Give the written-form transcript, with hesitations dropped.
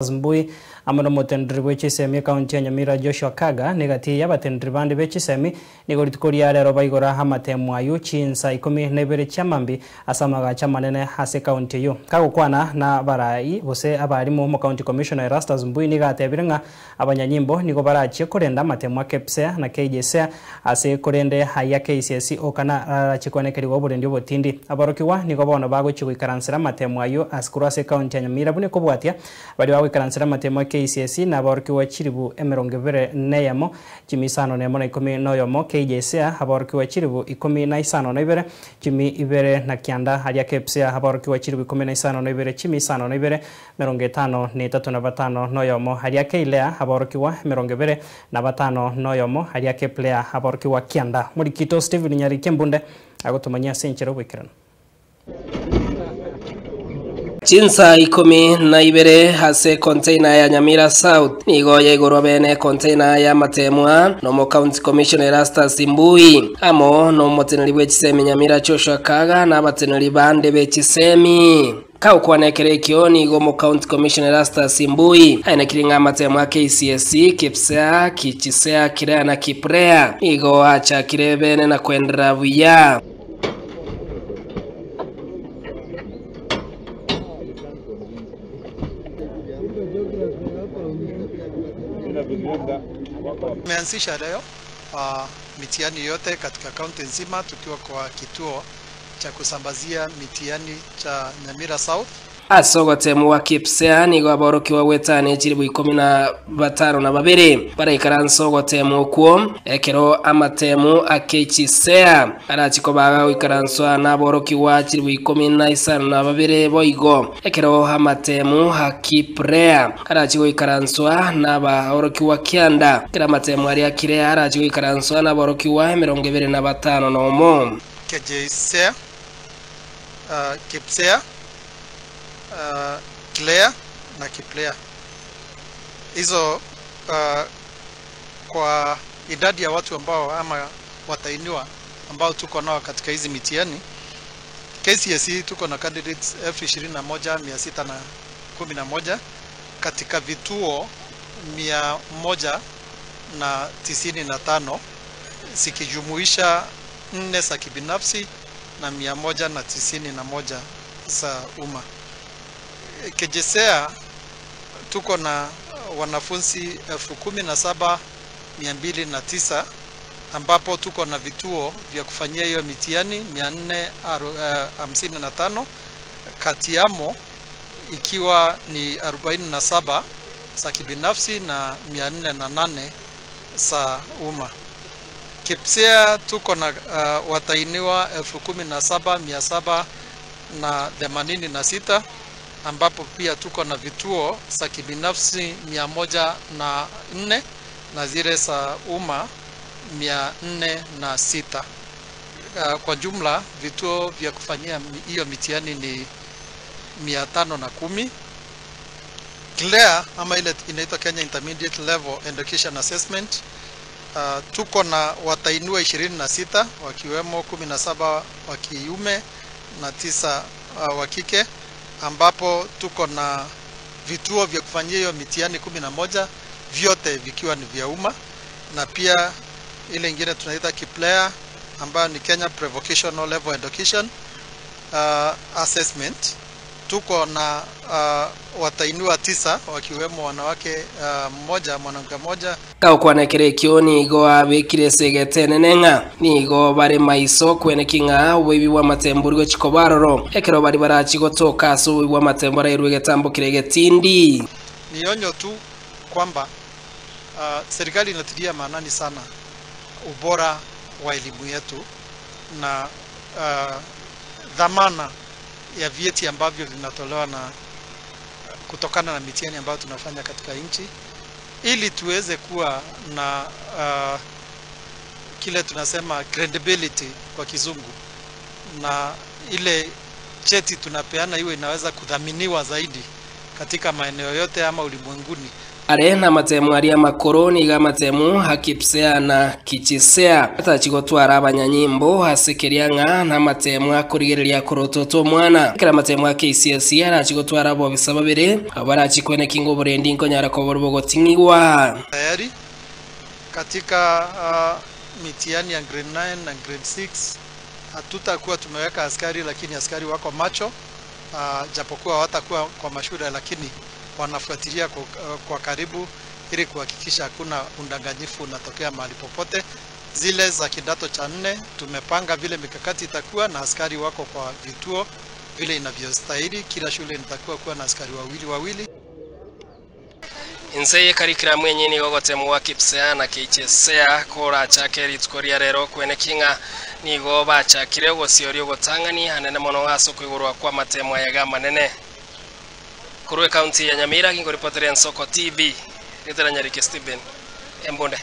Mbui amo nomoteneneri bwe chisemi ekaunti ya Nyamira Joshua Kaga negati y'abateneneri bande be chisemi nigo rituko ria rero baigora amatemo ayio chinsa ikomi na ibere chiamambi ase amagacho amanene ase ekaunti eyio. Kagokwana nabarai gose abarimu omocounty commissioner Erastus Mbui nigo atebire ng'a abanyanyimbo nigo barachie korenda amatemo a Kepsea na KJSEA ase korende ayia KCSE oka narachie koenekerigwa oborendi obotindi. Aborokigwa nigo bono bagochia goikaransera amatemo ayio ase korwa ase ekaunti ya Nyamira buna ekobwatia baria bagoikaransera amatemo a KCSE naborokigwa chilifu 21 501 na 11, KJSEA aborokigwa chilifu 52 209, aria KPSEA aborokigwa chilifu 52 502 53 na 51, aria KLEA aborokigwa 25 aria KPLEA aborokigwa 9. Morikito Stephen Nyariki Mbunde agotomanyia ase enchera oboikeranu. Chinsa 12 ase container ya Nyamira South nigo yaigorwa bene container ya matemwa nomo county commissioner Erastus Mbui amo nomoteneri bw'echisemi Nyamira Joshua Kaga na abateneri bande b'echisemi. Kaokwanekera ekio nigo omo county commissioner Erastus Mbui aenekire ng'a amatemo a KCSE, KPSEA, KJSEA, KIREA na KIPREA nigo achakire bene na kwenderera buya. Tumeanzisha leo mitihani yote katika kaunti nzima tukiwa kwa kituo cha kusambazia mitihani cha Nyamira South. Ase ogotemu wa KPSEA nigo aborokiwa gwetania chilifu 52 baraikaransa ogotemu okwo ekero amatemu a KJSEA arachiko baga goikaranswa na aborokiwa chilifu 52 boigo ekero amatemu a KIPREA arachi goikaranswa na abaorokiwa 9 ekero amatemu aria KIREA arachi goikaranswa na aborokiwa 25. KJSEA, KPSEA, KLEA na KIPLEA. Hizo kwa idadi ya watu ambao ama watainiwa ambao tuko nao katika hizi mitihani, KCSE tuko na candidates elfu ishirini na moja mia sita na kumi na moja katika vituo 195 zikijumuisha 4 za kibinafsi na 191 za umma. KJSEA tuko na wanafunzi elfu kumi na saba mia mbili na tisa ambapo tuko na vituo vya kufanyia hiyo mitihani mia nne hamsini na tano, kati yamo ikiwa ni 47 za kibinafsi na 408 za umma. KPSEA tuko na watainiwa elfu kumi na saba mia saba na themanini na sita ambapo pia tuko na vituo za kibinafsi mia moja na nne na zile za umma mia nne na sita. Kwa jumla vituo vya kufanyia hiyo mitihani ni 510. KLEA ama ile inaitwa Kenya Intermediate Level Education Assessment, tuko na watainiwa 26 wakiwemo 17 wa kiume na 9 wa kike, ambapo tuko na vituo vya kufanyia hiyo mitihani 11 vyote vikiwa ni vya umma, na pia ile ingine tunaita KIPLEA ambayo ni Kenya Prevocational Level Education Assessment. Tuko na watainiwa 9 wakiwemo wanawake mmoja, mwanamke mmoja. Kaokwanekera ekio nigo abekire esegete nene ng'a nigo bare maiso kweneki ng'a oboibi bwa matembo ori gochia koba ekero bari barachi gotoka ase oboibi bwa matembo arairwe egetambo kire getindi. Ni onyo tu kwamba serikali inatilia maanani sana ubora wa elimu yetu na dhamana ya vyeti ambavyo vinatolewa na kutokana na mitihani ambayo tunafanya katika nchi, ili tuweze kuwa na kile tunasema credibility kwa kizungu, na ile cheti tunapeana iwe inaweza kudhaminiwa zaidi katika maeneo yote ama ulimwenguni. Are namatemu aria amakoro nigo amatemu a Kipsea na Kichisea atachigotwara abanyanyimbo ase keria ng'a namatemu akorigereria korotota omwana. Ekero amatemu a KCSE arachigotwara abobisa babere abo barachikwane kinga oborendi nkonyara koborwa bogoting'igwa. Tayari katika mitihani ya grade 9 na grade 6 hatutakuwa tumeweka askari, lakini askari wako macho japokuwa hawatakuwa kwa mashule, lakini wanafuatilia kwa karibu ili kuhakikisha hakuna undanganyifu unatokea mahali popote. Zile za kidato cha nne tumepanga vile mikakati itakuwa na askari wako kwa vituo vile inavyostahili. Kila shule itakuwa kuwa na askari wawili wawili. Inse ye curriculum enye nigo gotemwa Kipsea na Kichisea korachake rituko ria rero kwene king'a nigo bachakire ogosioria ogotang'ani anene mono ase okoigorwa kwa amatemo aya ga amanene. Korwa ekaunti ya Nyamira gingoripoteria Nsoko TV, ritera Nyarike Stephen Embunde.